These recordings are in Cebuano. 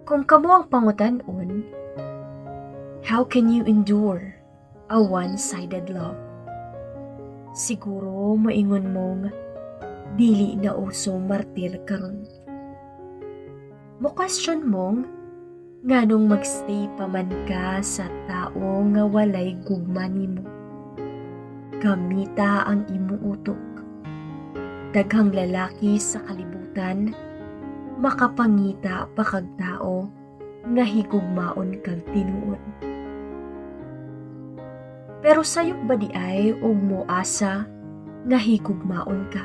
Kung kamo ang pangutan-on, how can you endure a one-sided love? Siguro moingon mong dili na uso martir karon. Mo question mong nganong magstay pa man ka sa tao nga walay gugma nimo. Gamita ang imong utok. Daghang lalaki sa kalibutan, makapangita pa kag tao nga higugmaon kag tinuod. Pero sayop ba diay og moasa nga higugmaon ka?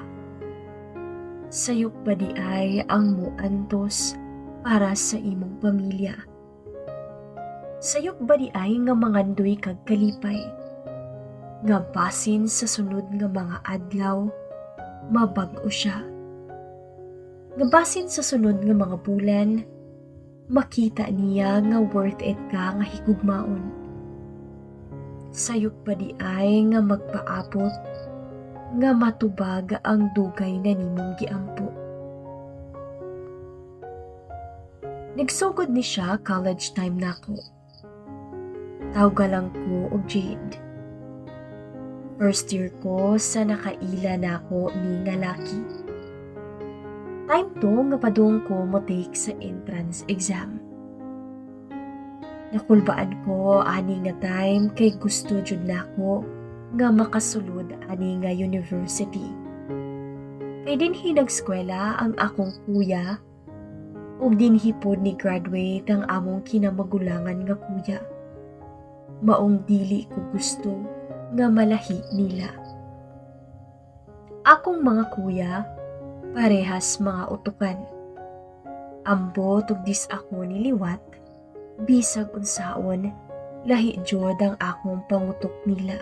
Sayop ba diay ang moantos para sa imong pamilya? Sayop ba diay nga mangandoy kag kalipay? Nga basin sa sunod nga mga adlaw, mabag-o siya. Nga basin sa sunod nga mga bulan, makita niya nga worth it ka nga higugmaon. Sayop ba diay nga magpaabot nga matubag ang dugay na nimong giampo? Nagsugod ni siya college time nako. Tawga lang ko og Jade. First year ko sa nakaila nako ni nga laki. Time to nga padung ko mo take sa entrance exam. Nakulbaan ko ani nga time kay gusto jud nako nga makasulod ani nga university. Kay dinhi nagskwela ang akong kuya ug dinhi pod ni graduate ang among kinamagulangan nga kuya. Maong dili ko gusto nga malahi nila. Akong mga kuya parehas mga utukan. Ambot ug dis ako niliwat, bisag unsaon, lahi jud ang akong pangutok nila.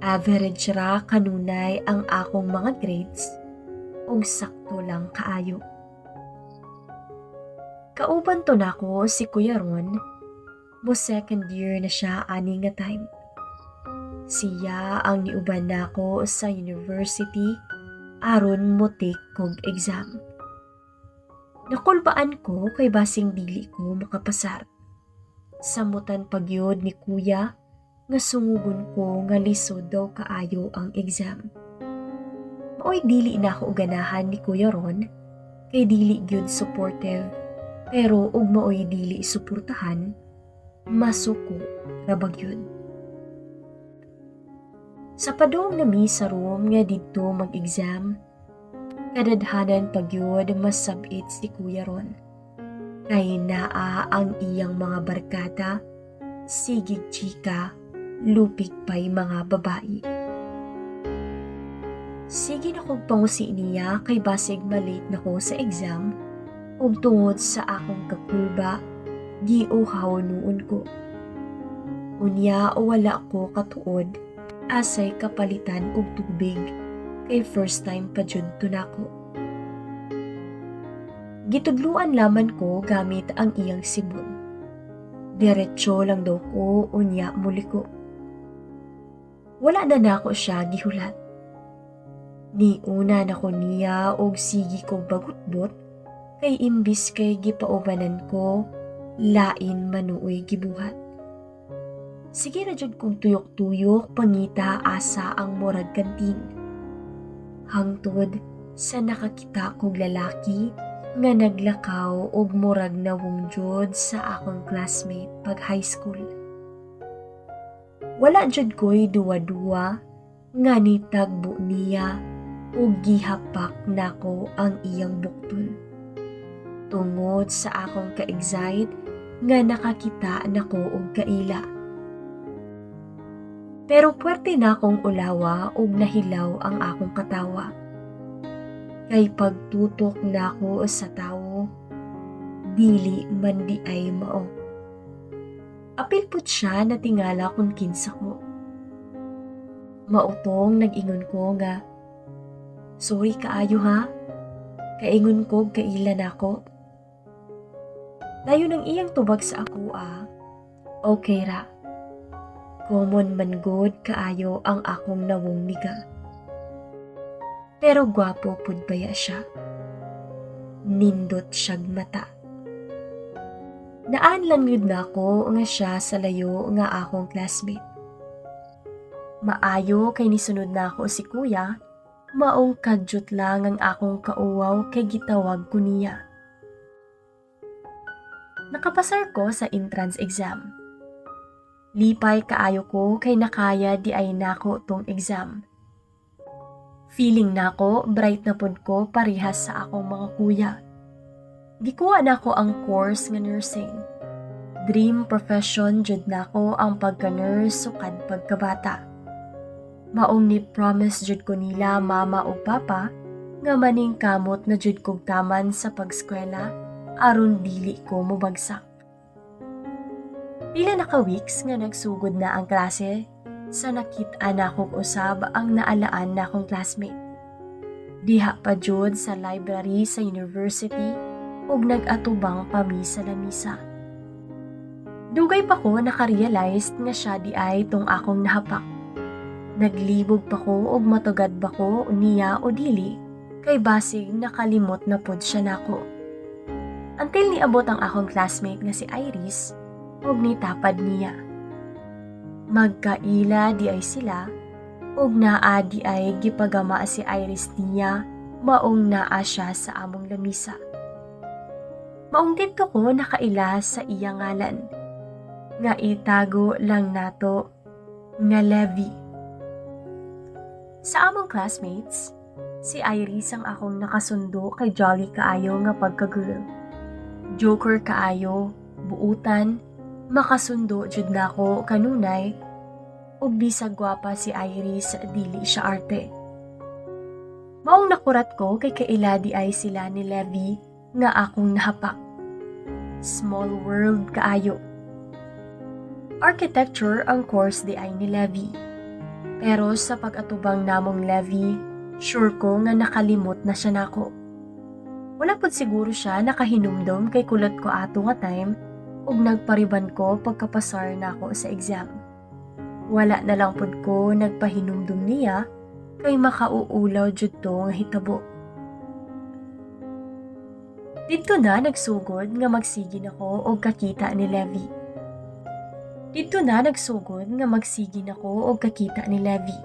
Average ra kanunay ang akong mga grades ug sakto lang kaayo. Kauban to nako si Kuya Ron, mo second year na siya ani nga time. Siya ang niuban nako sa university aron mo take kog exam. Nakulbaan ko kay basing dili ko makapasar. Samutan pagyod ni Kuya nga sungugon ko nga lisod daw kaayo ang exam. Maoy dili na ako ganahan ni Kuya Ron kay dili gyud supportive, pero ug maoy dili suportahan, masuko ra ba gyud. Sa padung nami sa room nga didto mag-exam, kadadhanan pagyud masabit si Kuya Ron. Kay naa ang iyang mga barkada, sigig chika, lupig pa'y mga babae. Sige na kog pangusi niya kay basig malate na ko sa exam ug tungod sa akong kakulba, giuhaw nuon ko. Unya wala ko katuod asay kapalitan og tubig kay first time pa jud to nako. Gitudluan laman ko gamit ang iyang simon. Diretso lang daw ko unya muliko. Wala na nako siya gihulat. Niuna na ko niya og sige ko bagutbot kay imbis kay gipaubanan ko, lain manuoy gibuhat. Sige ra jud kong tuyok-tuyok pangita asa ang murag kantin. Hangtod sa nakakita kog lalaki nga naglakaw og murag nawong jud sa akong classmate pag high school. Wala jud ko'y duwa-duwa nga nitagbo niya ug gihapak nako ang iyang bukton. Tungod sa akong ka-excite nga nakakita nako og kaila. Pero puwerte na akong ulawa ug nahilaw ang akong katawa. Kay pagtutok nako sa tawo, dili man diay mao. Apil pud siya natingala kung kinsa ko. Mautong nag-ingon ko nga, "Sorry kaayo ha, kaingon ko kaila nako." Dayon ang iyang tubag sa ako ah, "Okay ra. Common man gud kaayo ang akong nawong niga." Pero gwapo pud baya siya. Nindot siyag mata. Naan lang yun nako nga siya sa layo nga akong classmate. Maayo kay nisunod na ako si kuya, maong kadyot lang ang akong kauwaw kay gitawag ko niya. Nakapasar ko sa entrance exam. Lipay kaayo ko kay nakaya di ay nako tong exam. Feeling nako bright na pud ko parehas sa akong mga kuya. Gikuha nako ang course nga nursing. Dream profession jud nako ang pagka-nurse sukad pagkabata. Maong ni promise jud ko nila mama ug papa nga maningkamot na jud kog taman sa pagskwela aron dili ko mobagsak. Pila na ka weeks nga nagsugod na ang klase sa nakit-a nakong usab ang naalaan nakong classmate. Diha pa jud sa library sa university ug nag-atubang pa mi sa lamisa. Dugay pa ko nakarealize nga siya di ay tong akong nahapak. Naglibog pa ko og matugad ba ko niya o dili kay basig nakalimot na pod siya nako. Until niabot ang akong classmate nga si Iris ug nitapad niya. Magkaila di ay sila ug naa di ay gipagama si Iris niya, maong naa siya sa among lamisa. Maong didto ko nakaila sa iya ngalan nga itago lang nato nga Levi. Sa among classmates, si Iris ang akong nakasundo kay jolly kaayo nga pagka-girl. Joker kaayo, buutan, makasundo jud nako kanunay ug bisag gwapa si Iris, dili siya arte. Maong nakurat ko kay kaila di ay sila ni Levi nga akong nahapak. Small world kaayo. Architecture ang course di ay ni Levi. Pero sa pag-atubang namong Levi, sure ko nga nakalimot na siya nako. Wala pud siguro siya nakahinumdom kay kulot ko ato nga time ug nagpariban ko pagkapasar nako sa exam. Wala na lang pud ko nagpahinumdum niya kay makauulaw jud to nga hitabo. Didto na nagsugod nga magsige nako og kakita ni Levi. Didto na nagsugod nga magsige nako og kakita ni Levi.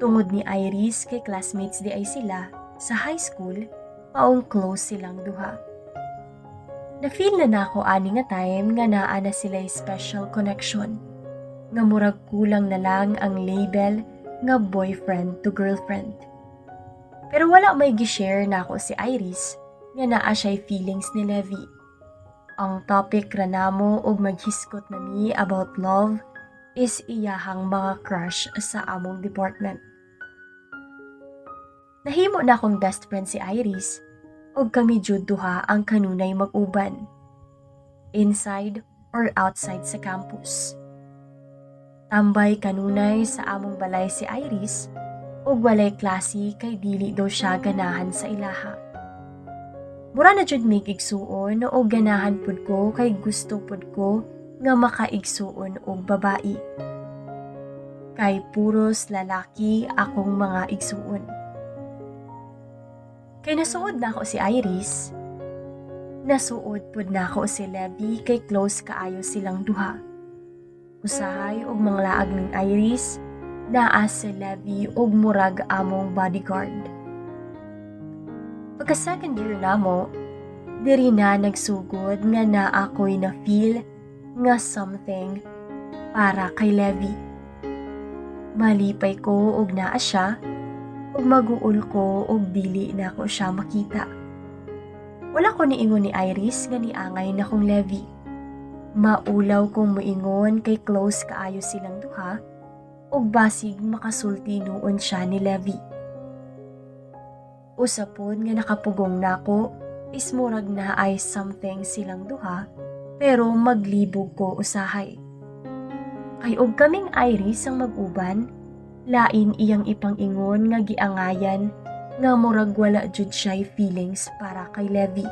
Tungod ni Iris kay classmates di ay sila sa high school, maong close silang duha. Na-feel na nako ani nga time nga naa na sila special connection. Nga murag kulang na lang ang label nga boyfriend to girlfriend. Pero wala may gi-share nako si Iris nga naa siya'y feelings ni Levi. Ang topic ra namo og maghiskot na mi about love is iyahang mga crush sa among department. Nahimo na akong best friend si Iris ug kami jud duha ang kanunay mag-uban, inside or outside sa campus. Tambay kanunay sa among balay si Iris ug walay klase kay dili daw siya ganahan sa ilaha. Mura na jud mig igsuon og ganahan pud ko kay gusto pud ko nga makaigsuon og babae. Kay puros lalaki akong mga igsuon. Kay nasuod na ako si Iris, nasuod pud nako si Levi kay close kaayo silang duha. Usahay og manglaag ning Iris, naa si Levi og murag among bodyguard. Pagka second year namo, diri na nagsugod nga naa ko'y na feel nga something para kay Levi. Malipay ko og naa siya, ug maguol ko og dili nako siya makita. Wala ko niingon ni Iris nga niangay na kong Levi. Maulaw kong muingon kay close kaayo silang duha ug basig makasulti nuon siya ni Levi. Usa pod nga nakapugong nako is murag naay something silang duha, pero maglibog ko usahay. Kay og kaming Iris ang mag-uban, lain iyang ipang-ingon nga giangayan nga murag wala jud siya'y feelings para kay Levi.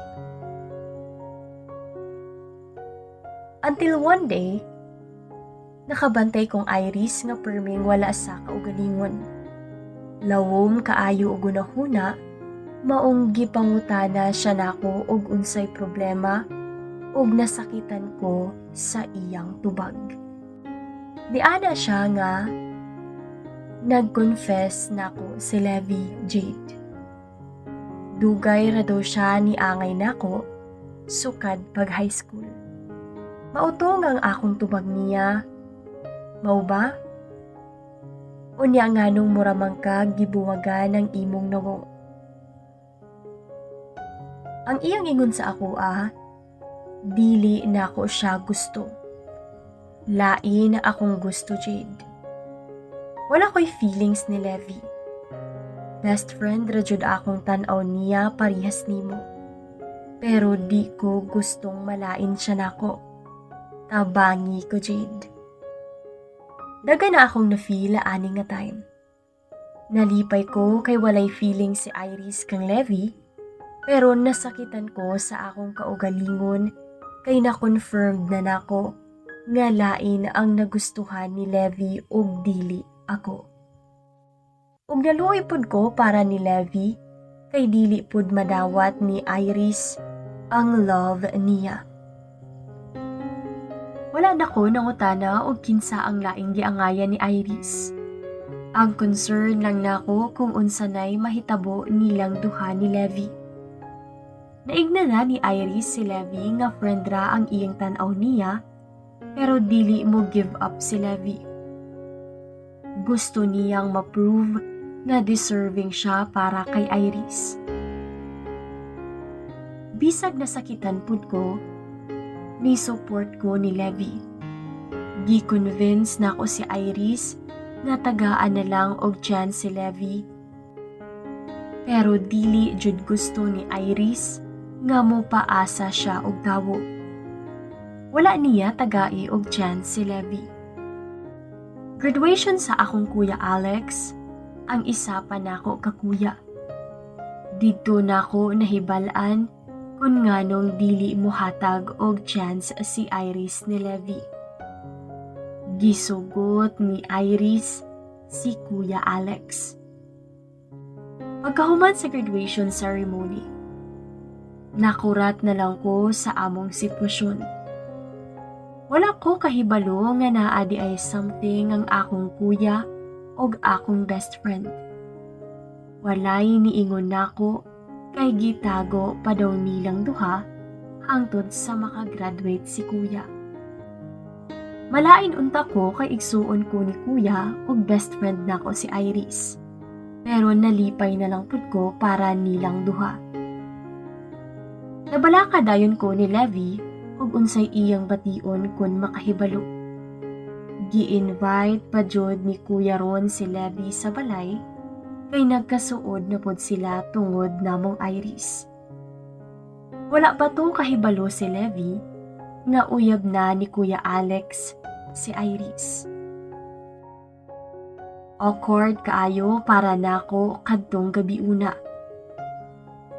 Until one day, nakabantay kong Iris nga perming wala sa kaugalingon. Lawom kaayo og hunahuna, maong gipangutana siya nako og unsay problema Ug nasakitan ko sa iyang tubag. Niana siya nga nag-confess nako si Levi, Jade. Dugay ra daw siya ni angay nako sukad pag high school. Mao to nga ang akong tubag niya. Mao ba? Unya nganong mura man kag gibuwagan ang imong nawong? Ang iyang ingon sa ako ah, dili nako siya gusto. Lain akong gusto, Jade. Wala ko'y feelings ni Levi. Best friend ra jud akong tan-aw niya, parihas nimo. Pero di ko gustong malain siya nako. Tabangi ko, Jade. Daga na akong na-feel ani nga time. Nalipay ko kay walay feeling si Iris kang Levi, pero nasakitan ko sa akong kaugalingon kay na-confirmed na nako nga lain ang nagustuhan ni Levi ug dili ako. Ug naluoy pud ko para ni Levi kay dili pud madawat ni Iris ang love niya. Wala na ko nangutana og kinsa ang laing giangayan ni Iris. Ang concern lang nako kung unsa nay mahitabo nilang duha ni Levi. Naigna na ni Iris si Levi nga friend ra ang iyang tan-aw niya, pero dili mo give up si Levi. Gusto niyang ma-prove nga deserving siya para kay Iris. Bisag nasakitan pud ko, ni-support ko ni Levi. Gi-convince nako si Iris nga tagaan na lang og chance si Levi. Pero dili jud gusto ni Iris nga mo paasa siya og tawo. Wala niya tagai og chance si Levi. Graduation sa akong kuya Alex, ang isa pa nako ka kuya. Didto nako nahibal-an kung nganong dili mohatag og chance si Iris ni Levi. Gisugot ni Iris si Kuya Alex. Pagkahuman sa graduation ceremony, nakurat na lang ko sa among sitwasyon. Wala ko kahibalo nga naa diay something ang akong kuya og akong best friend. Walay niingon nako kay gitago pa daw nilang duha hangtod sa makagraduate si kuya. Malain unta ko kay igsuon ko ni kuya ug best friend nako si Iris. Pero nalipay na lang pud ko para nilang duha. Nabalaka dayon ko ni Levi ug unsay iyang bation kun makahibalo. Gi-invite pa jud ni Kuya Ron si Levi sa balay kay nagkasuod na pod sila tungod namong Iris. Wala pa to kahibalo si Levi nga uyab na ni Kuya Alex si Iris. Awkward kaayo para nako kadtong gabiuna.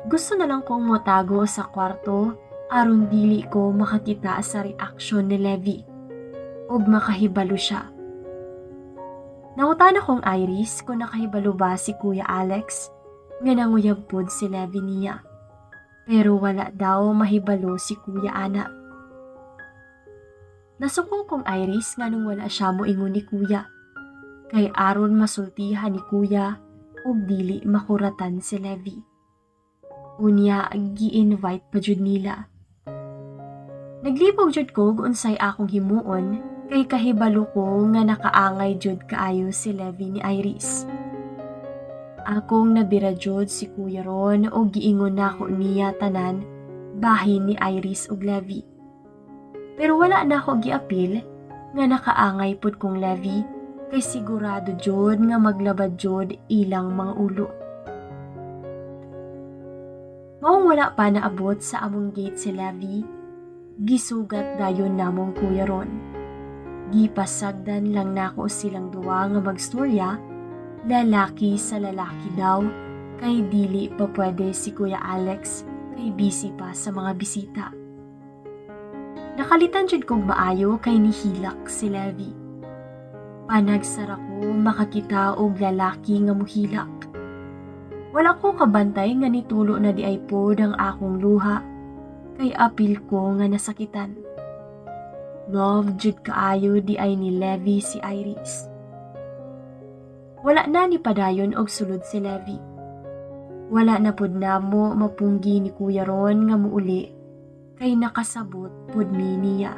Gusto na lang kong motago sa kwarto aron dili ko makakita sa reaksyon ni Levi ug makahibalo siya. Nangutana kong Iris kung nakahibalo ba si Kuya Alex nga nanguyab pod si Levi niya. Pero wala daw mahibalo si Kuya ana. Nasuko kong Iris nganong wala siya moingon ni Kuya. Kay aron masultihan ni Kuya ug dili makuratan si Levi. Unya, gi-invite pa jud nila. Naglibog jud ko unsay akong himuon kay kahibalo ko nga nakaangay jud kaayo si Levi ni Iris. Akong nabira jud si Kuya Ron og giingon nako niya tanan bahin ni Iris ug Levi. Pero wala na ako giapil nga nakaangay pud kong Levi kay sigurado jud nga maglabad jud ilang mga ulo. Maong wala pa naabot sa among gate si Levi, gisugat dayon namong Kuya Ron. Gipasagdan lang nako silang duwa nga magstorya, lalaki sa lalaki daw, kay dili pa pwede si Kuya Alex kay busy pa sa mga bisita. Nakalitan jud kog maayo kay nihilak si Levi. Panagsara ko makakita og lalaki nga muhilak. Wala ko kabantay nga nitulo na diay pod ang akong luha. Kay apil ko nga nasakitan. Love jud kaayo di ay ni Levi si Iris. Wala na ni padayon og sulod si Levi. Wala na pud namo mapunggi ni Kuya Ron nga muuli kay nakasabot pud mi niya.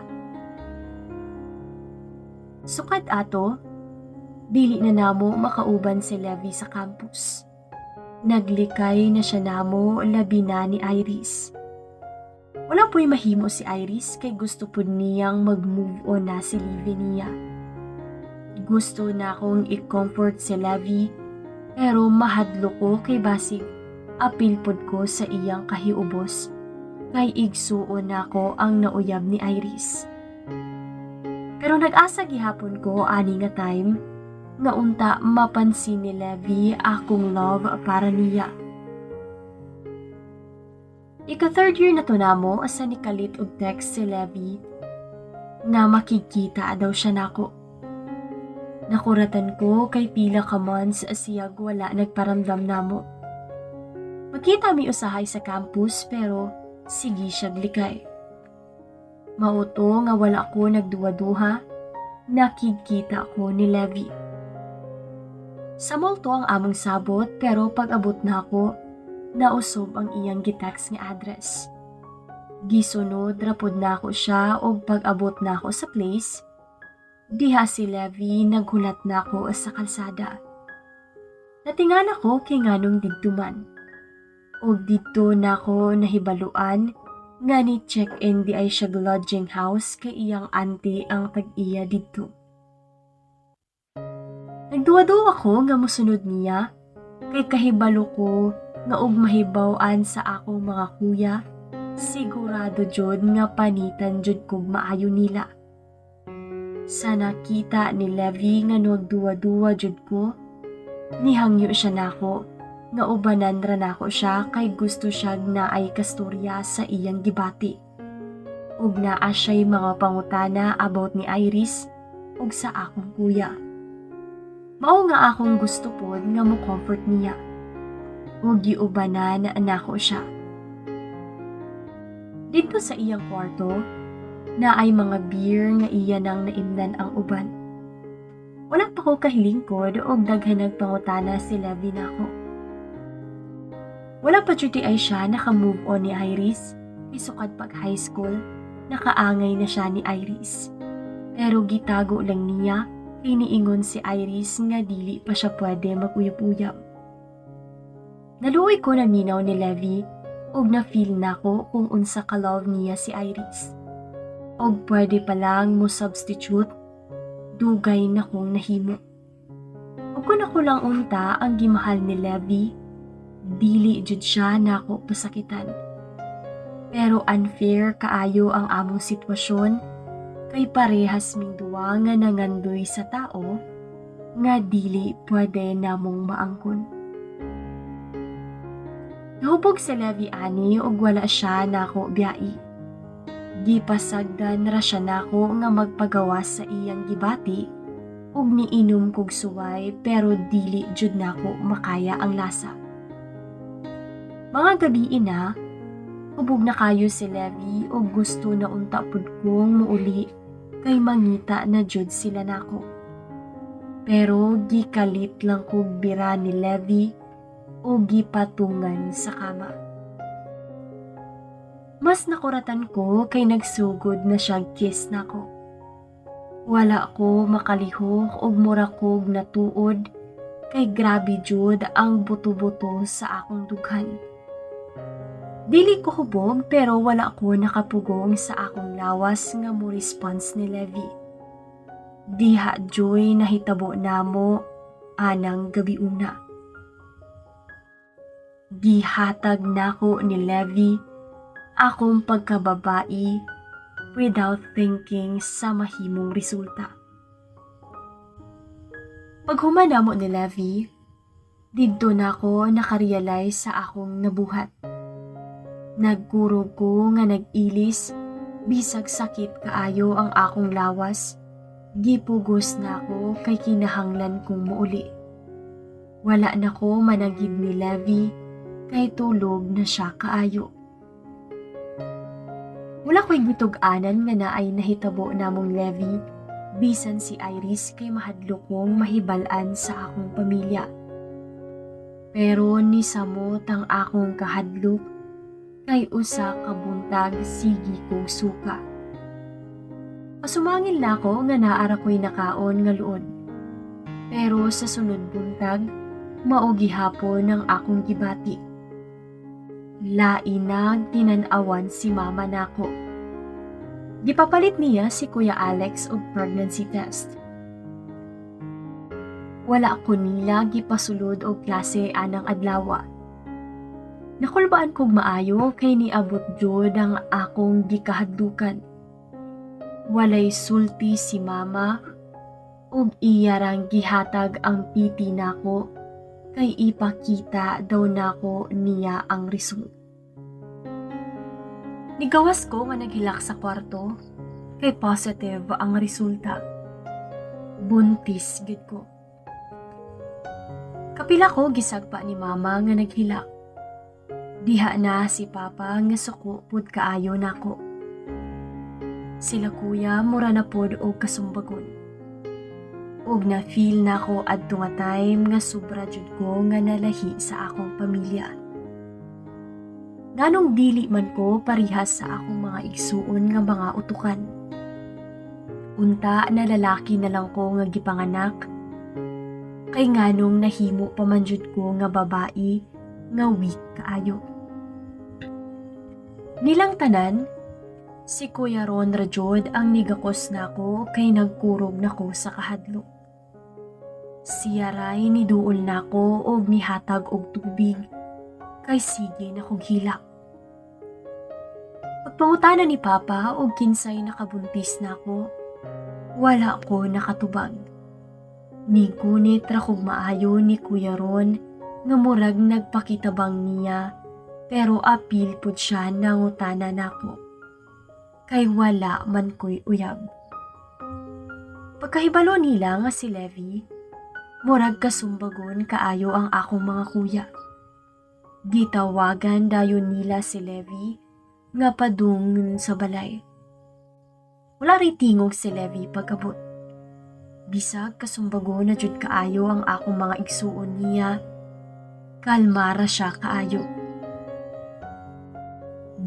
Sukad ato, dili na namo makauban si Levi sa campus. Naglikay na siya namo, labi na ni Iris. Wala po'y mahimo si Iris kay gusto pud niyang mag-move on na si Levi niya. Gusto na akong i-comfort si Levi, pero mahadlok ko kay basig apil pod ko sa iyang kahiubos kay igsuon nako ang nauyab ni Iris. Pero nag-asa gihapon ko ani nga time nga unta mapansin ni Levi akong love para niya. Ika third year na to namo sa nikalit og text si Levi na makikita daw siya nako. Nakuratan ko kay pila ka months siya wala nagparamdam namo. Magkita mi usahay sa campus, pero sige siya likay. Mao to nga wala ko nagduwa-duha, nakigkita ko ni Levi. Sa mall to ang among sabot, pero pag abot na ako, nausob ang iyang gitext nga address. Gisunod ra pud nako siya og pag-abot nako sa place, diha si Levi naghulat nako sa kalsada. Natingan ako kay nganong didto man. Og didto nako nahibaluan nga ni check-in di ay siya lodging house kay iyang auntie ang tag-iya didto. Nagduwa-duwa ko nga mosunod niya kay kahibalo ko nga og mahibaw-an sa akong mga kuya, sigurado jud nga panitan jud kog maayo nila. Sa nakita ni Levi nga nagduwa-duwa jud ko, nihangyo siya nako nga ubanan ra nako siya kay gusto siya naay kastorya sa iyang gibati. Ug naa siya'y mga pangutana about ni Iris ug sa akong kuya. Mao nga akong gusto pod nga mo comfort niya. Ug giubanan nako siya. Didto sa iyang kwarto, naay mga beer nga iya nang naimnan ang uban. Wala pa ko kahilingkod og daghan nagpangutana si Levi nako. Wala pa jud ay siya naka-move on ni Iris, kay sukad pag high school, nakaangay na siya ni Iris. Pero gitago lang niya kay niingon si Iris nga dili pa siya pwede mag-uyab-uyab. Naluoy ko naminaw ni Levi ug na-feel nako kung unsa ka love niya si Iris. Og pwede pa lang mo substitute, dugay na kong nahimo. Ug kung ako lang unta ang gimahal ni Levi, dili jud siya nako pasakitan. Pero unfair kaayo ang among sitwasyon kay parehas ming duwa nga nangandoy sa tao nga dili pwede namong maangkon. Nahubog si Levi ani ug wala siya nako biyai. Gipasagdan ra siya nako nga magpagawas sa iyang gibati ug niinom kog suway, pero dili jud nako makaya ang lasa. Mga gabi na, hubog na kayo si Levi ug gusto na unta pud kong muuli kay mangita na jud sila nako. Pero gikalit lang kog bira ni Levi ug gipatungan sa kama. Mas nakuratan ko kay nagsugod na siya kiss nako. Wala ko makalihok og mura kog natuod kay grabe jud ang buto-buto sa akong dughan. Dili ko hubog, pero wala ko nakapugong sa akong lawas nga mo response ni Levi. Diha juy nahitabo namo anang gabi una. Gihatag nako ni Levi akong pagkababae without thinking sa mahimong resulta. Paghuman namo ni Levi, didto nako nakarealize sa akong nabuhat. Nagkurog ko nga nag-ilis, bisag sakit kaayo ang akong lawas, gipugos nako kay kinahanglan kong muuli. Wala na ko managid ni Levi kay tulog na siya kaayo. Wala ko'y gitug-anan nga naay nahitabo namong Levi, bisan si Iris, kay mahadlok kong mahibal-an sa akong pamilya. Pero nisamot ang akong kahadlok kay usa ka buntag sige kog suka. Pasumangil nako nga naa ra ko'y nakaon nga luod. Pero sa sunod buntag, mao gihapon ang akong gibati. Lain nag tinan-awan si mama nako. Gipapalit niya si Kuya Alex og pregnancy test. Wala ko nila gipasulod og klase anang adlawa. Nakulbaan kog maayo kay niabot jud ang akong gikahadlukan. Walay sulti si mama ug iya rang gihatag ang PT nako kay ipakita daw nako niya ang result. Nigawas ko nga naghilak sa kwarto kay positive ang resulta. Buntis gid ko. Kapila ko gisagpa ni mama nga naghilak. Diha na si papa nga suko pud kaayo nako. Sila kuya mura na pod og kasumbagon. Ug na feel nako adto nga time nga sobra jud ko nga nalahi sa akong pamilya. Nganong dili man ko parihas sa akong mga igsuon nga mga utukan? Unta na lalaki na lang ko nga gipanganak, kay nganong nahimo pa man jud ko nga babae nga weak kaayo? Nilang tanan, si Kuya Ron ra jud ang nigakos nako kay nagkurog nako sa kahadlok. Siya ray niduol nako og nihatag og tubig kay sige na kog hilak. Pagpangutana ni Papa og kinsay nakabuntis nako, wala ko nakatubag. Nigunit ra kog maayo ni Kuya Ron nga murag nagpakitabang niya, pero apil pud siya nangutana nako. Kay wala man ko'y uyab. Pagkahibalo nila nga si Levi, murag kasumbagon kaayo ang akong mga kuya. Gitawagan dayon nila si Levi nga padung sa balay. Wala rin tingog si Levi pag-abot. Bisag kasumbagon na jud kaayo ang akong mga igsuon niya, kalmara siya kaayo.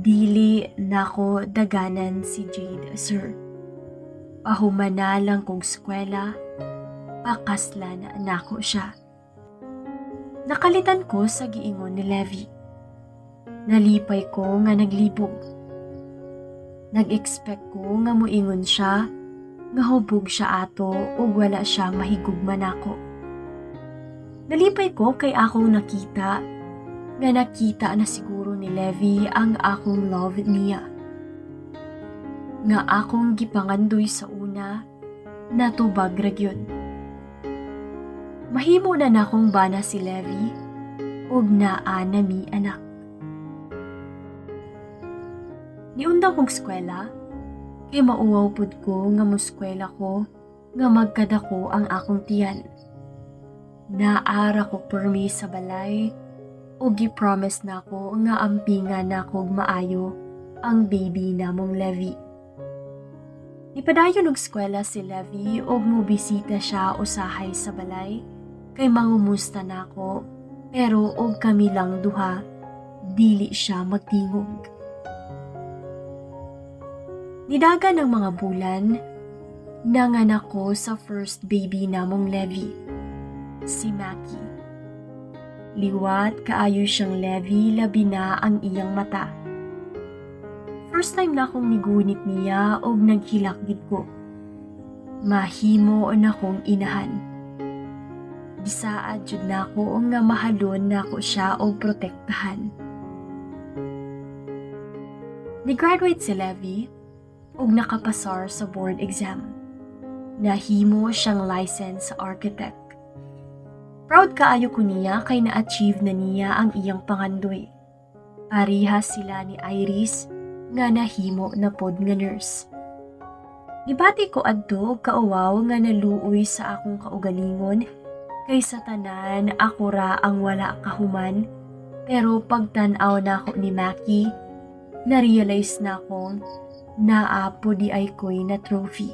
Dili nako daganan si Jade, sir. Pahumana lang kog eskwela, pakaslan nako siya. Nakalitan ko sa giingon ni Levi. Nalipay ko nga naglibog. Nag-expect ko nga muingon siya nga hubog siya ato ug wala siya mahigugma nako. Nalipay ko kay akong nakita nga nakita na siguro ni Levi ang akong love niya. Nga akong gipangandoy sa una, natubag ra gyud. Mahimo na nakong bana si Levi ug naa na mi anak. Niundang kog eskwela kay mauwaw pud ko nga moskwela ko nga magkadako ang akong tiyan. Naara ko permi sa balay ug gi-promise nako nga ampinga nako og maayo ang baby namong Levi. Nipadayon og eskwela si Levi ug mobisita siya usahay sa balay kay mangumusta nako, pero og kami lang duha, dili siya magtingog. Nidagan ang mga bulan, nanganak ko sa first baby namong Levi, si Maki. Liwat kaayo siyang Levi, labi na ang iyang mata. First time na akong nigunit niya og naghilak gid ko. Mahimo na kong inahan. Gisaad jud nako nga mahalon nako siya og protektahan. Ni-graduate si Levi ug nakapasar sa board exam. Nahimo siyang licensed architect. Proud kaayo ko niya kay na-achieve na niya ang iyang pangandoy. Parehas sila ni Iris nga nahimo na pod nga nurse. Nibati ko adto og kauwaw nga naluoy sa akong kaugalingon kay sa tanan ako ra ang wala kahuman, pero pagtan-aw nako ni Maki, Na-realize nakong naa po diay ko'y na trophy.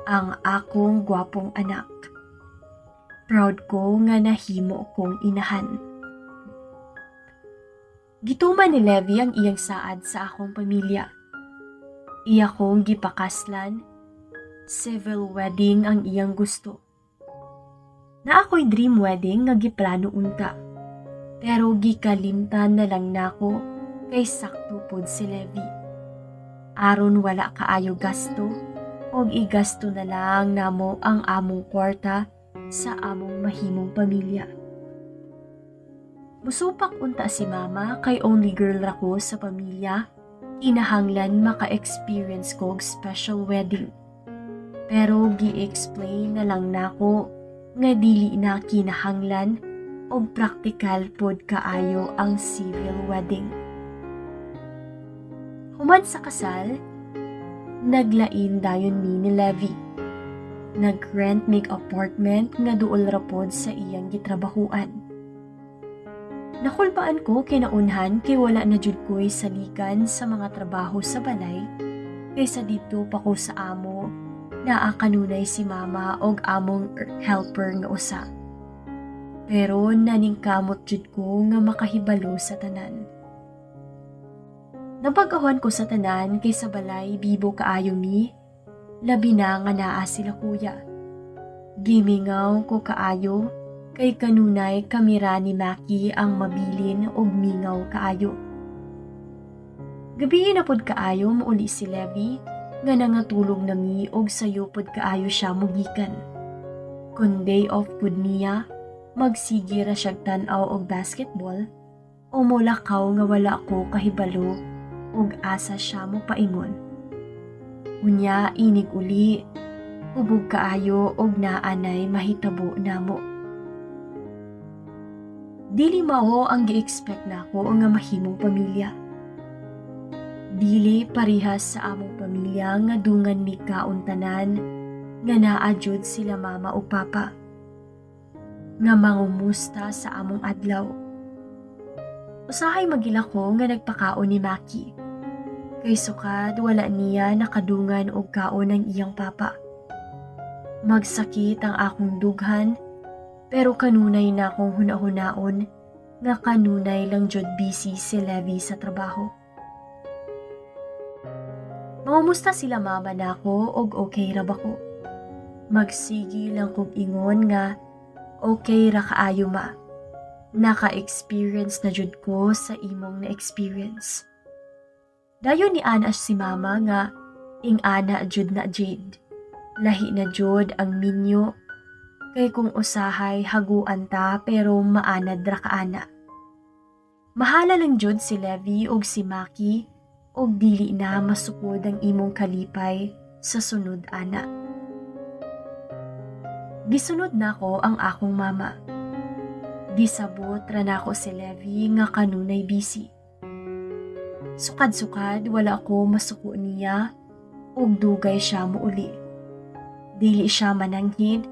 Ang akong gwapong anak. Proud ko nga nahimo kong inahan. Gituman ni Levi ang iyang saad sa akong pamilya. Iya kong gipakaslan, civil wedding ang iyang gusto. Naa ko'y dream wedding nga giplano unta. Pero gikalimtan na lang nako kay sakto pod si Levi. Aron wala kaayo gasto, og igasto na lang namo ang among kwarta sa among mahimong pamilya. Musupak unta si Mama kay only girl ra ko sa pamilya, kinahanglan maka-experience ko og special wedding. Pero gi-explain na lang nako nga dili na kinahanglan og praktikal pod kaayo ang civil wedding. Human sa kasal, naglain dayon mi ni Levi. Nag-rent mig apartment nga duol ra pod sa iyang gitrabahuan. Nakulbaan ko kinaunhan kay wala na jud ko'y saligan sa mga trabaho sa balay kaysa didto pa ko sa amo, naa kanunay si Mama og among helper nga usa. Pero naningkamot jud ko nga makahibalo sa tanan. Nabag-ahan ko sa tanan kay sa balay bibo kaayo mi, labi na nga naa sila kuya. Gimingaw ko kaayo kay kanunay kami ra ni Maki ang mabilin og mingaw kaayo. Gabii na pod kaayo muuli si Levi nga nangatulog na mi og sayo pod kaayo siya mugikan. Kung day off pod niya, magsige ra siyag tan-aw og basketball o molakaw nga wala ko kahibalo og asa siya mopaingon. Unya inig uli, hubog kaayo og naanay mahitabo namo. Dili mao ang gi-expect nako nga mahimong pamilya. Dili parihas sa among pamilya nga dungan mi kaon tanan nga naa jud sila Mama o Papa nga mangumusta sa among adlaw. Usahay magila ko nga nagpakaon ni Maki. Kay sukad wala niya nakadungan og kaon ang iyang papa. Magsakit ang akong dughan, pero kanunay na akong hunahunaon nga kanunay lang jud busy si Levi sa trabaho. Mangumusta sila Mama nako og okay ra ba ko. Magsigi lang kog ingon nga okay ra kaayo, Ma. Naka-experience na jud ko sa imong na-experience. Dayon ni ana si Mama nga ing-ana jud na, Jade. Lahi na jud ang minyo kay kung usahay haguan ta pero maanad ra ka ana. Mahala lang jud si Levi og si Maki og dili na masukod ang imong kalipay sa sunod ana. Gisunod nako ang akong mama. Gisabot ra nako si Levi nga kanunay busy. Sukad-sukad wala ko masuko niya ug dugay siya muuli. Dili siya mananghid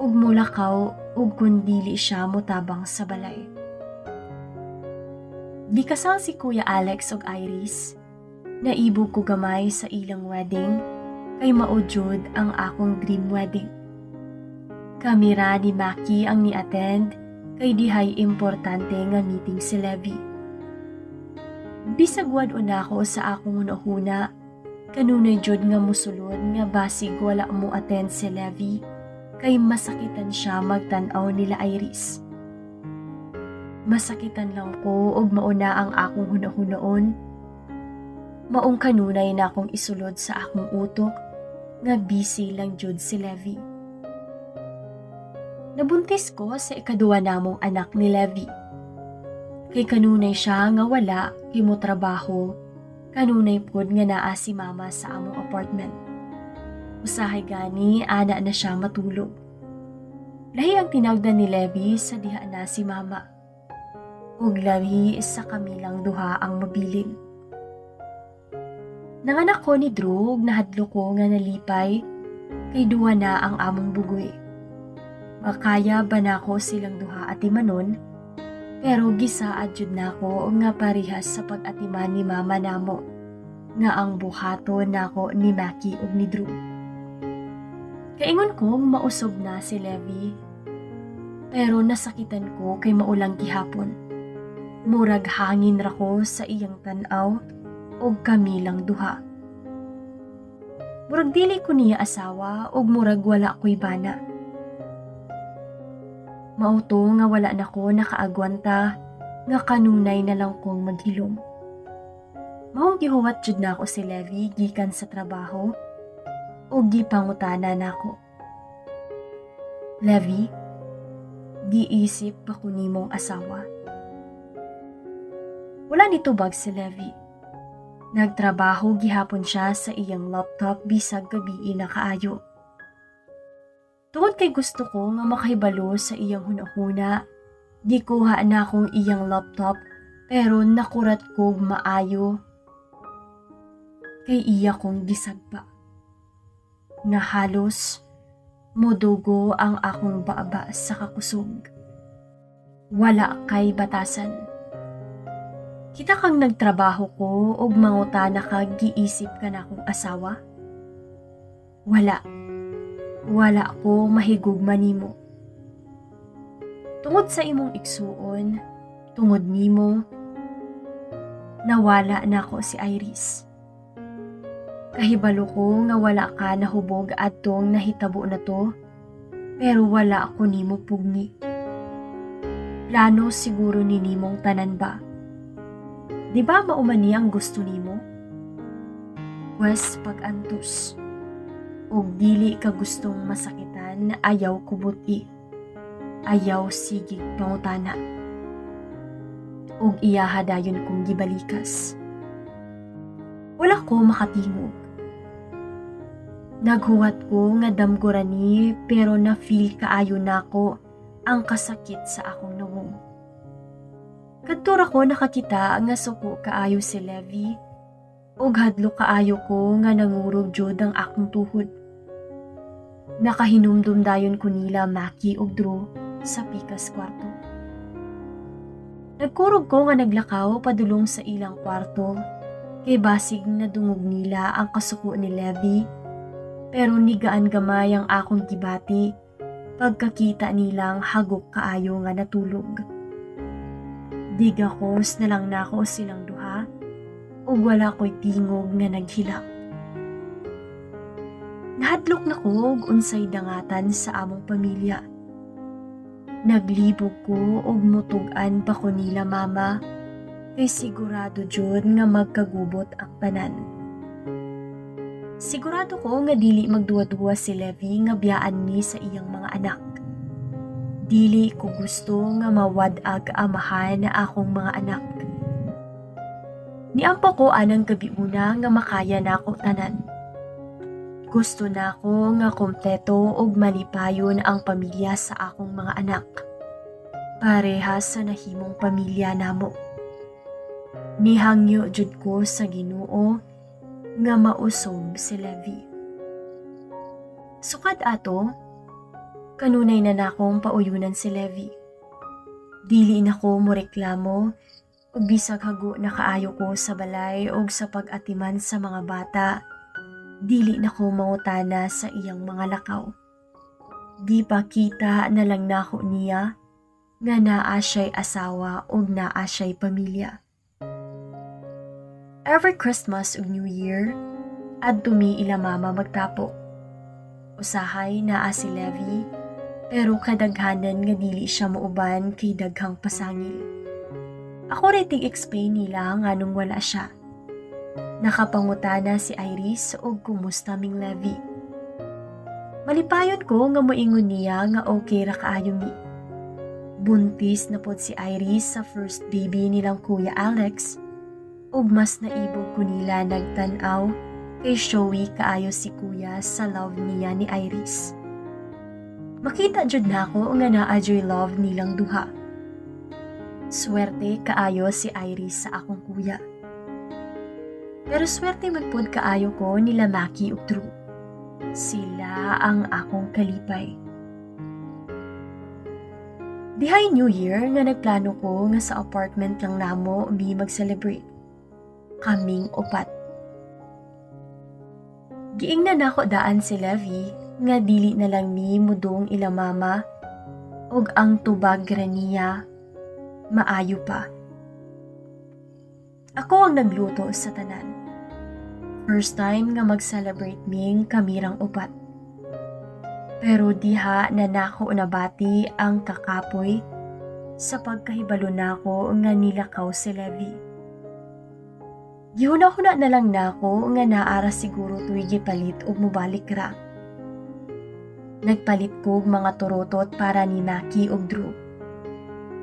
ug mulakaw ug kun dili siya motabang sa balay. Gikasal si Kuya Alex ug Iris. Naibog ko gamay sa ilang wedding kay mao jud ang akong dream wedding. Kami ra ni Maki ang ni-attend kay dihay importante nga meeting si Levi. Bisag wad-on nako sa akong hunahuna, kanunay jud nga musulod nga basig wala mo attend si Levi kay masakitan siya magtan-aw nila Iris. Masakitan lang ko og mauna ang akong hunahunaon. Maong kanunay na akong isulod sa akong utok nga busy lang jud si Levi. Nabuntis ko sa ikaduha namong anak ni Levi. Kay kanunay siya nga wala kay mo trabaho, kanunay pod nga naa si Mama sa among apartment. Usahay gani ana na siya matulog. Lahi ang tinagdan ni Levi sa diha na si Mama. Ug lahi sa kami lang duha ang mabilin. Nanganak ko ni Drew ug nahadlok ko nga nalipay kay duha na ang among bugoy. Makaya ba nako silang duha atimanon? Pero gisaad jud nako nga parehas sa pag-atiman ni mama namo nga ang buhaton nako ni Maki ug ni Drew. Kaingon ko mausog na si Levi. Pero nasakitan ko kay maulang gihapon. Murag hangin ra ko sa iyang tan-aw og kami lang duha. Murag dili ko niya asawa ug murag wala ko'y bana. Mao to nga wala na ko nakaagwanta nga kanunay na lang kong maghilom. Maong gihuwat jud nako si Levi gikan sa trabaho ug gipangutana nako. "Levi, giisip ba ko nimong asawa?" Wala nitubag si Levi. Nagtrabaho gihapon siya sa iyang laptop bisag gabii na kaayo. Tungod kay gusto ko nga makahibalo sa iyang hunahuna, gikuha nakong iyang laptop pero nakurat kog maayo kay iya kong gisagpa. Nga halos modugo ang akong baba sa kakusog. "Wala kay batasan. Kita kang nagtrabaho ko ug mangutana ka giisip ka na akong asawa? Wala. Wala ko mahigugma nimo. Tungod sa imong igsuon, tungod nimo, nawala nako si Iris. Kahibalo ko nga wala ka nahubog adtong nahitabo na to, pero wala ko nimo pugni. Plano siguro ni nimong tanan ba? Di ba mao man ni ang gusto nimo? Pwes pag-antos. Og dili ka gustong masakitan, ayaw kubuti. Ayaw sigig pangutana." Og iyaha dayon kong gibalikas. Wala ko makatingog. Naghuwat ko nga damgo ra ni pero na-feel kaayo nako ang kasakit sa akong nawong. Kadto ra ko nakakita nga suko kaayo si Levi ug hadlok kaayo ko nga nangurog jud ang akong tuhod. Nakahinumdum dayon ko nila Maki ug Drew sa pikas kwarto. Nagkurog ko nga naglakaw padulong sa ilang kwarto kay basig nadungog nila ang kasuko ni Levi, pero nigaan gamay ang akong gibati pagkakita nilang hagok kaayo nga natulog. Digakos na lang nako silang duha ug wala ko'y tingog nga naghilak. Nahadlok na ko og unsay dangatan sa among pamilya. Naglibog ko og mutug-an pa ko nila mama kay sigurado jud nga magkagubot ang tanan. Sigurado ko nga dili magduwa-duwa si Levi nga biyaan ni sa iyang mga anak. Dili ko gusto nga mawad-ag amahan na akong mga anak. Niampo ko anang gabiuna nga makaya nako tanan. Gusto nako nga kompleto ug malipayon ang pamilya sa akong mga anak. Parehas sa nahimong pamilya namo. Nihangyo jud ko sa Ginoo nga mausog si Levi. Sukad ato, kanunay na nakong pauyunan si Levi. Dili na ko mo reklamo ug bisag hago na kaayo ko sa balay ug sa pag-atiman sa mga bata, dili na ko mangutana sa iyang mga lakaw. Gipakita na lang nako niya nga naa siya'y asawa ug naa siya'y pamilya. Every Christmas ug New Year, adto mi ila mama magtapok. Usahay naa si Levi, pero kadaghanan nga dili siya muuban kay daghang pasangil. Ako ray tig-explain nila nganong wala siya. Nakapangutana si Iris og kumusta ming Levi. Malipayon ko nga moingon niya nga okay ra kaayo mi. Buntis na pod si Iris sa first baby nilang Kuya Alex ug mas naibog ko nila nagtan-aw kay showy kaayo si Kuya sa love niya ni Iris. Makita jud nako nga naa juy love nilang duha. Swerte kaayo si Iris sa akong kuya. Pero swerte man pod kaayo ko nila Maki ug Drew. Sila ang akong kalipay. Dihay New Year nga nagplano ko nga sa apartment lang namo mi mag-celebrate. Kaming upat. Giingnan nako daan si Levi nga dili na lang mi mudong ila mama ug ang tubag ra niya, maayo pa. Ako ang nagluto sa tanan. First time nga mag-celebrate ming kamirang upat. Pero diha na nako nabati ang kakapoy sa pagkahibalo nako nga nilakaw si Levi. Gihuna-huna na lang nako nga naa ra siguro to'y gipalit ug mobalik ra. Nagpalit kog mga turotot para ni Maki ug Drew.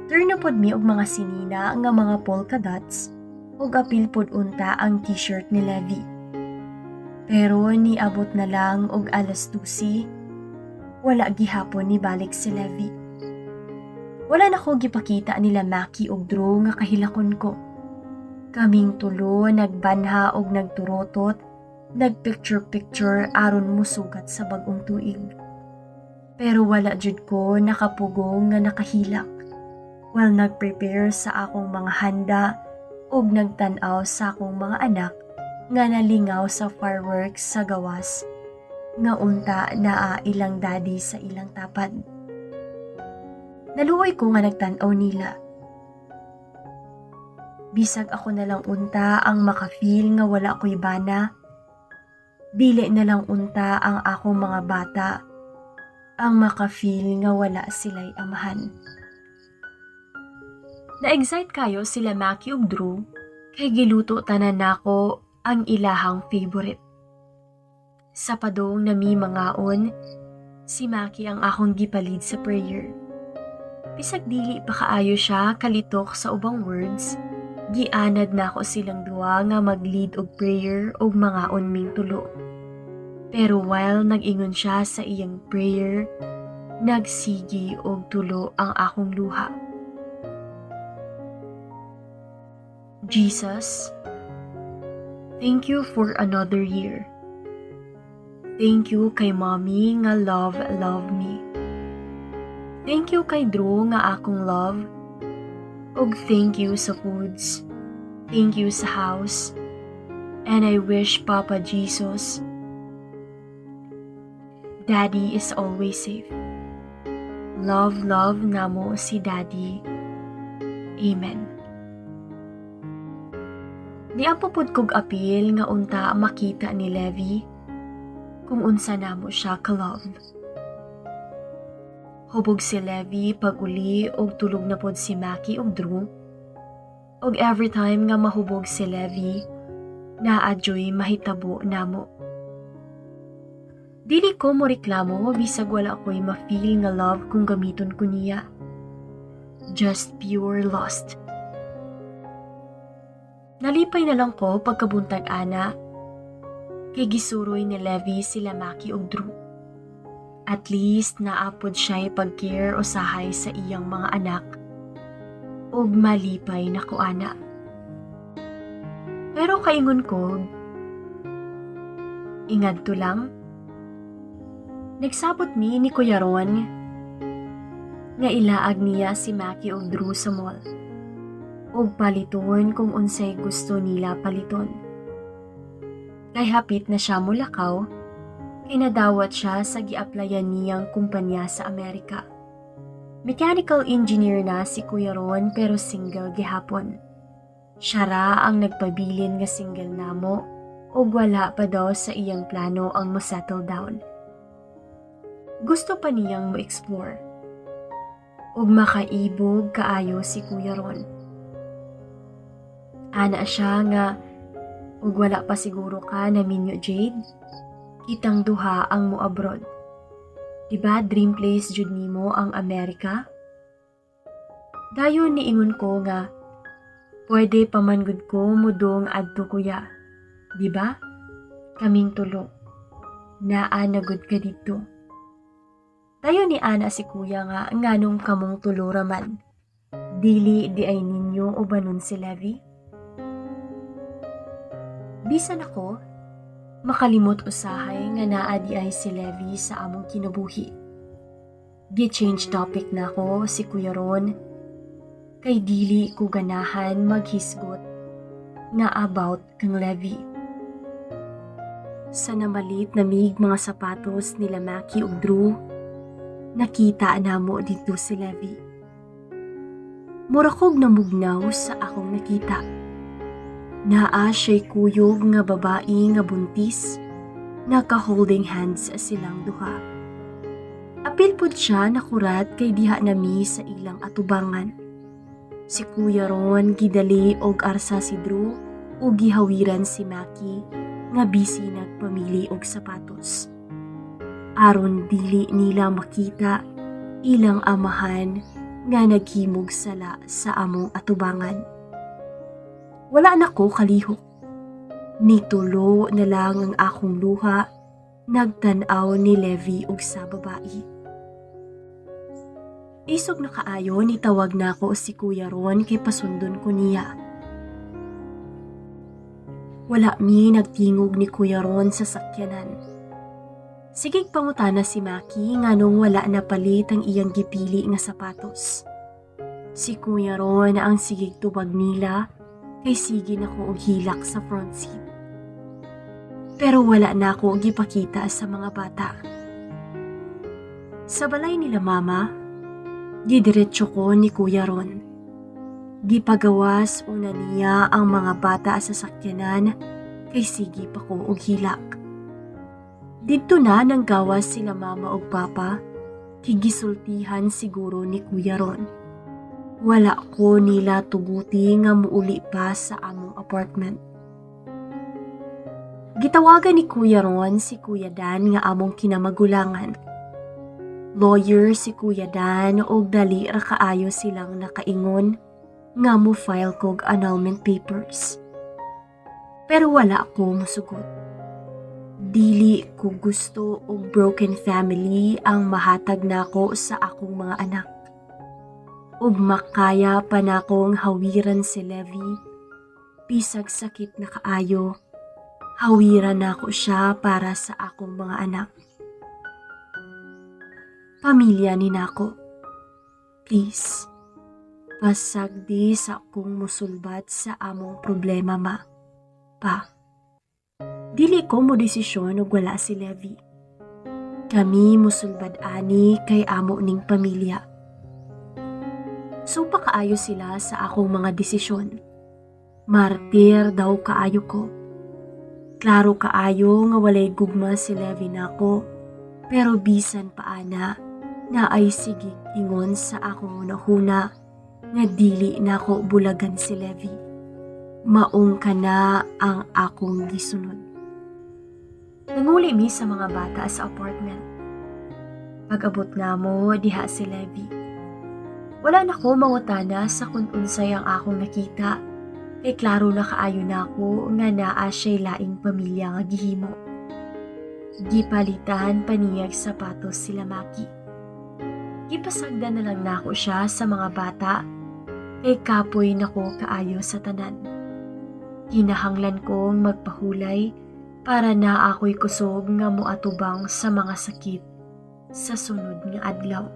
Turn pod mi og mga sinina nga mga polka dots ug apil pod unta ang T-shirt ni Levi. Pero niabot na lang og alas 12, wala gihapon ni balik si Levi. Wala na ko gipakita nila Maki ug Drew nga kahilakon ko. Kaming tulo nagbanha og nagturotot, nagpicture-picture aron musugat sa bag-ong tuig. Pero wala jud ko nakapugong nga nakahilak while nagprepare sa akong mga handa ug nagtan-aw sa akong mga anak nga nalingaw sa fireworks sa gawas nga unta naa ilang daddy sa ilang tapad. Naluoy ko nga nagtan-aw nila. Bisag ako na lang unta ang makafeel nga wala ko'y bana, dili na lang unta ang akong mga bata ang makafeel nga wala sila'y amahan. Na-excite kayo sila Maki ug Drew kay giluto tanan nako ang ilahang favorite. Sa padong na mi mangaon, si Maki ang akong gipa-lead sa prayer. Bisag dili pa kaayo siya kalitok sa ubang words, gianad nako silang duwa nga mag-lead og prayer og mangaon ming tulo. Pero while nag-ingon siya sa iyang prayer, nagsigi og tulo ang akong luha. Jesus, thank you for another year. Thank you kay Mommy nga love, love me. Thank you kay Drew nga akong love. Ug thank you sa foods. Thank you sa house. And I wish Papa Jesus, Daddy is always safe. Love, love namo si Daddy. Amen. Niampo pod kog apil nga unta makita ni Levi kung unsa namo siya ka-love. Hubog si Levi pag uli og tulog na pod si Maki ug Drew. Og every time nga mahubog si Levi, naa juy mahitabo namo. Dili ko mo reklamo bisag wala ko'y ma-feel nga love kung gamiton ko niya. Just pure lust. Nalipay na lang ko pagkabuntag ana kay gisuroy ni Levi sila Maki ug Drew. At least naa pod siya'y pag-care usahay sa iyang mga anak ug malipay na ko ana. Pero kaingon ko, ingadto lang, nagsabot mi ni Kuya Ron nga ilaag niya si Maki ug Drew sa mall ug paliton kung unsay gusto nila paliton. Kay hapit na siya mulakaw, kay nadawat siya sa gi-applyan niyang kumpanya sa Amerika. Mechanical engineer na si Kuya Ron pero single gihapon. Siya ra ang nagpabilin nga single namo ug wala pa daw sa iyang plano ang mo settle down. Gusto pa niyang mo explore. Ug makaibog kaayo si Kuya Ron. Ana siya nga, "Ug wala pa siguro ka na minyo, Jade. Kitang duha ang mo abroad. Diba dream place jud nimo ang Amerika?" Dayon niingon ko nga, "Pwede pa man gud ko mudong adto, Kuya. Diba? Kaming tulo. Naa na gud ka didto." Dayon ni ana si Kuya nga, "Nganong kamong tulo ra man? Dili di ay ninyo ubanon si Levi?" Bisan ako, makalimot usahay nga naa di ay si Levi sa among kinabuhi. Gi-change topic nako si Kuya Ron kay dili ko ganahan maghisgot nga about kang Levi. Sa namalit na mig mga sapatos nila Maki ug Drew, nakita namo didto si Levi. Mura kog namugnaw sa akong nakita. Naa siya'y kuyog nga babae nga buntis, naka-holding hands silang duha. Apil pud siya nakurat kay diha nami sa ilang atubangan. Si Kuya Ron gidali og arsa si Drew ug gihawiran si Maki nga busy nagpamili og sapatos. Aron dili nila makita ilang amahan nga naghimog sala sa among atubangan. Wala na ko kalihok. Nitulo na lang ang akong luha nagtan-aw ni Levi og sa babae. Isog na kaayo nitawag nako si Kuya Ron kay pasundon ko niya. Wala mi nagtingog ni Kuya Ron sa sakyanan. Sigig pangutana si Maki nganong wala na palit ang iyang gipili nga sapatos. Si Kuya Ron ang sigig tubag nila kay sige na ko og hilak sa front seat. Pero wala na ako gipakita sa mga bata. Sa balay nila Mama, gidiretso ko ni Kuya Ron. Gipagawas una niya ang mga bata sa sakyanan kay sige pa ko og hilak. Didto na nang gawas sila Mama ug Papa, kay gisultihan siguro ni Kuya Ron. Wala ko nila tuguti nga muuli pa sa among apartment. Gitawagan ni Kuya Ron si Kuya Dan nga among kinamagulangan. Lawyer si Kuya Dan og dali ra kaayo silang nakaingon nga mo file kog annulment papers. Pero wala ko musugot. Dili ko gusto og broken family ang mahatag nako sa akong mga anak. Ug makaya pa nakong hawiran si Levi, bisag sakit na kaayo, hawiran nako siya para sa akong mga anak. Pamilya ni nako. Please, pasagdi sa akong musulbat sa among problema, Ma. Pa. Dili ko mo desisyon og wala si Levi. Kami musulbad ani kay amo ning pamilya. So kaayo sila sa akong mga desisyon. Martir daw kaayo ko. Klaro kaayo nga walay gugma si Levi nako, pero bisan pa ana, naay sigig ingon sa akong hunahuna nga dili nako bulagan si Levi. Maong kana ang akong gisunod. Nanguli mi sa mga bata sa apartment. Pag-abot namo, diha si Levi. Wala na ko mangutana sa kung unsay ang akong nakita kay klaro na kaayo nako nga naa siya'y laing pamilya nga gihimo. Gipalitan pa niyag sapatos sila Maki. Gipasagdan na lang nako siya sa mga bata kay kapoy nako kaayo sa tanan. Kinahanglan kong magpahulay para naa ako'y kusog nga moatubang sa mga sakit sa sunod nga adlaw.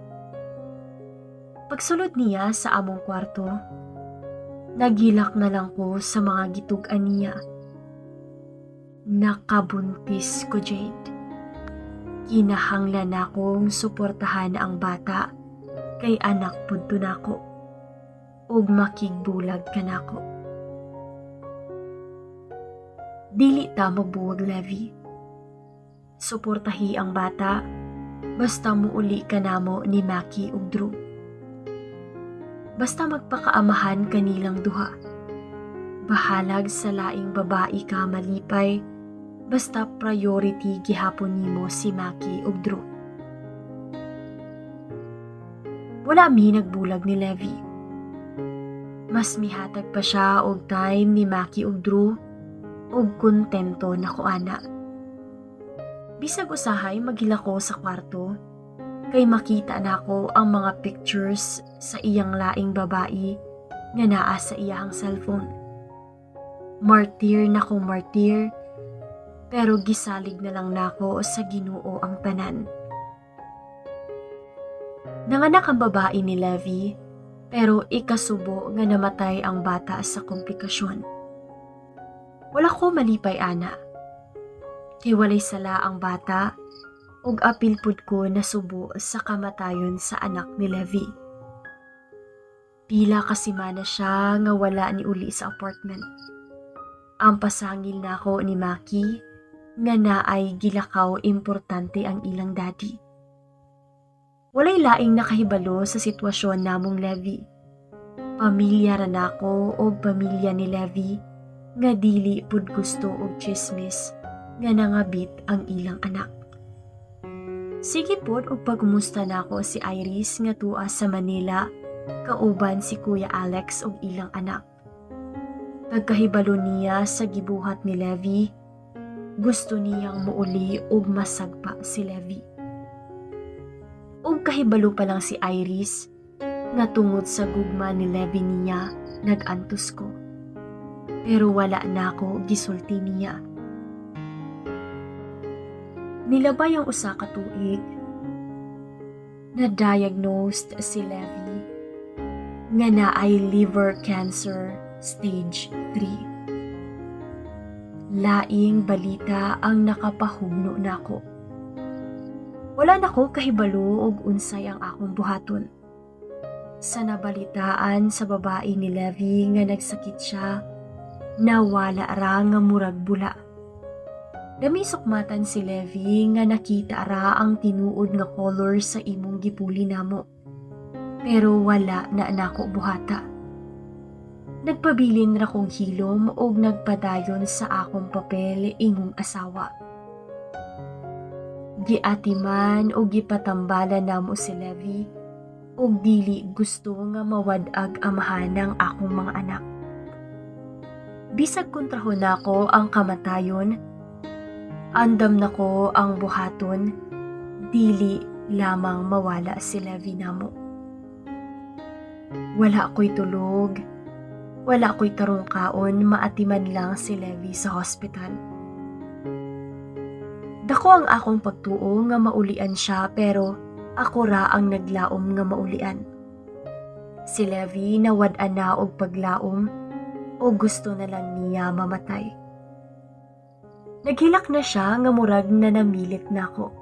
Pagsulod niya sa among kwarto, naghilak na lang ko sa mga gitug-an niya. Nakabuntis ko, Jade. Kinahanglan nakong suportahan ang bata kay anak pud to nako. Ug makigbulag ka nako. Dili ta magbuwag, Levi. Suportahi ang bata basta muuli ka namo ni Maki ug Drew. Basta magpakaamahan kanilang duha. Bahalag sa laing babae ka malipay, basta priority gihapon nimo si Maki ug Drew. Wala mi nagbulag ni Levi. Mas mihatag pa siya og time ni Maki ug Drew ug kontento na ko ana. Bisag usahay maghilak ko sa kwarto kay makita nako ang mga pictures sa iyang laing babae nga naa sa iyang cellphone. Martir na ko martir, pero gisalig na lang nako sa Ginoo ang tanan. Nanganak ang babae ni Levi, pero ikasubo nga namatay ang bata sa komplikasyon. Wala ko malipay ana. Kay walay sala ang bata ug apil pud ko nasubo sa kamatayon sa anak ni Levi. Pila ka semana siya nga wala ni uli sa apartment. Ang pasangil nako ni Maki nga naay gilakaw importante ang ilang daddy. Walay laing nakahibalo sa sitwasyon namong Levi. Pamilya ra nako og pamilya ni Levi nga dili pud gusto og chismis nga nangabit ang ilang anak. Sige pod og pagkumusta nako si Iris nga tua sa Manila kauban si Kuya Alex og ilang anak. Pagkahibalo niya sa gibuhat ni Levi, gusto niyang muuli og masagpa si Levi. Ug kahibalo pa lang si Iris nga tungod sa gugma ni Levi niya, nag-antos ko. Pero wala na ako gisulti niya. Nilabay ang 1 ka tuig, na-diagnosed si Levi nga naay liver cancer stage 3. Laing balita ang nakapahugno nako. Wala nako kahibalo og unsay ang akong buhaton. Sa nabalitaan sa babae ni Levi nga nagsakit siya, nawala ra nga murag bula. Namisukmatan si Levi nga nakita ra ang tinuod nga color sa imong gipuli namo. Pero wala na nako buhata. Nagpabilin ra kong hilom og nagpadayon sa akong papel ingong asawa. Giatiman og gipatambala namo si Levi og dili gusto nga mawad-ag amahan ng akong mga anak. Bisag kontrahon nako ang kamatayon, andam nako ang buhaton, dili lamang mawala si Levi namo. Wala ko'y tulog, wala ko'y tarong kaon maatiman lang si Levi sa hospital. Dako ang akong pagtuo nga maulian siya, pero ako ra ang naglaom nga maulian. Si Levi nawad-an na og paglaom o gusto na lang niya mamatay. Naghilak na siya nga murag na namilit nako.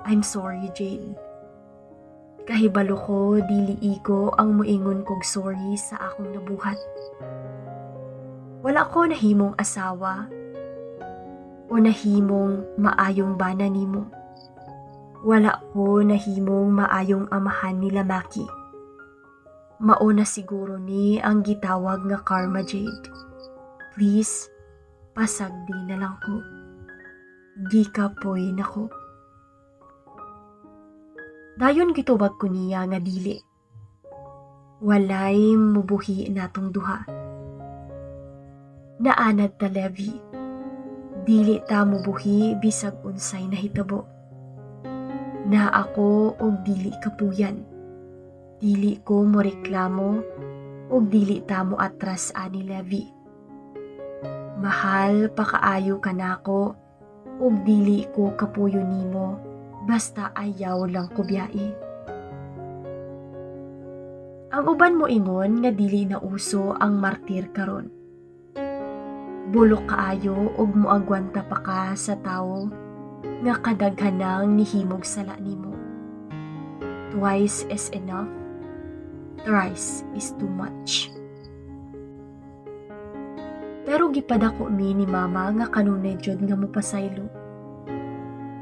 "I'm sorry, Jade. Kahibalo ko dili igo ang muingon kog sorry sa akong nabuhat. Wala ko nahimong asawa o nahimong maayong bana nimo. Wala ko nahimong maayong amahan nila Maki. Mao na siguro ni ang gitawag nga karma, Jade. Please, pasagdi na lang ko. Gikapoy nako." Dayon gitubag ko niya nga dili. Walay mubuhi natong duha. Naanad ta, Levi. Dili ta mubuhi bisag unsay nahitabo. Naa ako og dili kapuyan. Dili ko mo reklamo og dili ta mo atras ani, Levi. Mahal pa kaayo ka nako og dili ko kapuyo nimo, basta ayaw lang ko biyai. Ang uban mo ingon nga dili na uso ang martir karon. Bulok kaayo og moagwanta pa ka sa tawo nga kadaghanang nihimog sala nimo. Twice is enough, thrice is too much. Pero gipadako mi ni Mama nga kanunay jud nga mopasaylo.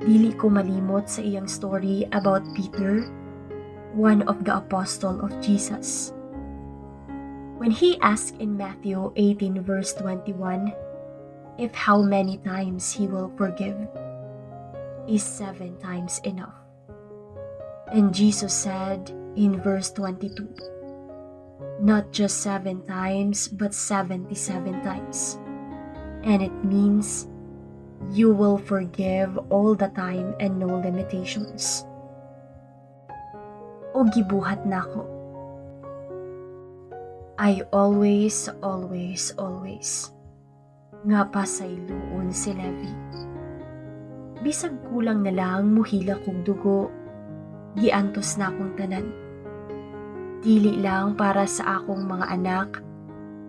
Dili ko malimot sa iyang story about Peter, one of the apostle of Jesus. When he asked in Matthew 18 verse 21 if how many times he will forgive, is seven times enough? And Jesus said in verse 22, "Not just seven times, but 77 times." And it means you will forgive all the time and no limitations. O gibuhat nako. I always, always, always nga pasayloon si Levi. Bisag kulang na lang muhila kog dugo. Giantos nakong tanan. Dili lang para sa akong mga anak,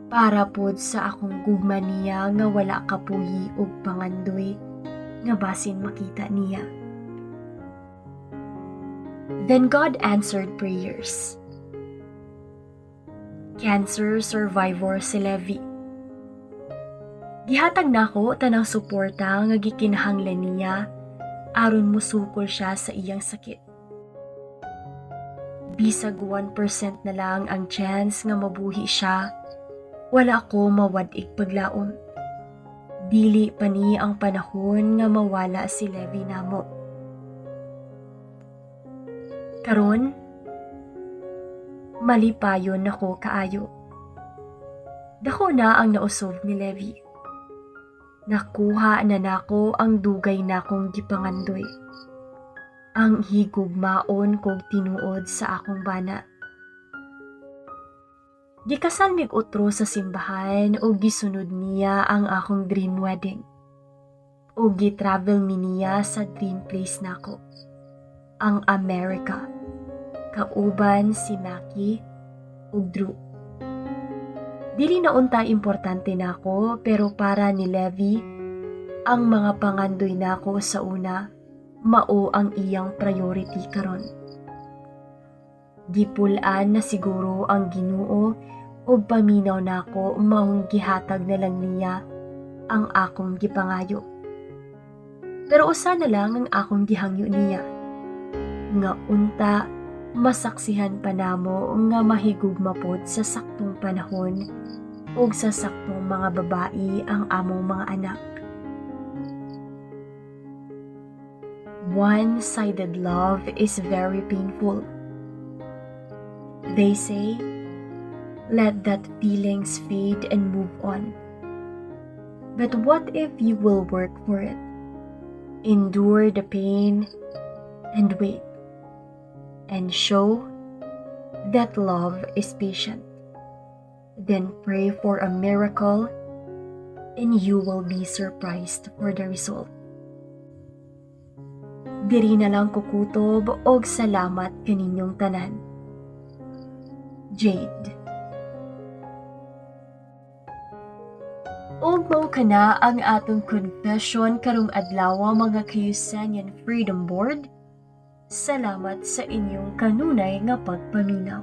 para pod sa akong gugma niya nga wala kapuyi og pangandoy nga basin makita niya. Then God answered prayers. Cancer survivor si Levi. Gihatag nako tanang suporta nga gikinahanglan niya aron musukol siya sa iyang sakit. Bisag 1% na lang ang chance nga mabuhi siya, wala ko mawad-ig paglaom. Dili pa ni ang panahon nga mawala si Levi namo. Karon, malipayon nako kaayo. Dako na ang nausob ni Levi. Nakuha na nako ang dugay nakong gipangandoy. Ang higugmaon kog tinuod sa akong bana. Gikasal mig utro sa simbahan ug gisunod niya ang akong dream wedding. Ug gi-travel mi niya sa dream place nako, ang America. Kauban si Maki ug Drew. Dili na unta importante nako, pero para ni Levi, ang mga pangandoy nako sa una, mao ang iyang priority karon. Gipul-an na siguro ang Ginoo og paminaw nako, maong gihatag na lang niya ang akong gipangayo. Pero usa na lang ang akong gihangyo niya. Nga unta masaksihan pa namo nga mahigugma pod sa saktong panahon ug sa saktong mga babae ang among mga anak. One-sided love is very painful. They say, let that feelings fade and move on. But what if you will work for it? Endure the pain and wait. And show that love is patient. Then pray for a miracle and you will be surprised for the result. Diri na lang ko kutob og salamat kaninyong tanan. Jade. Ug mao kana ang atong confession karong adlaw, mga ka-Usanian Freedom Board. Salamat sa inyong kanunay nga pagpaminaw.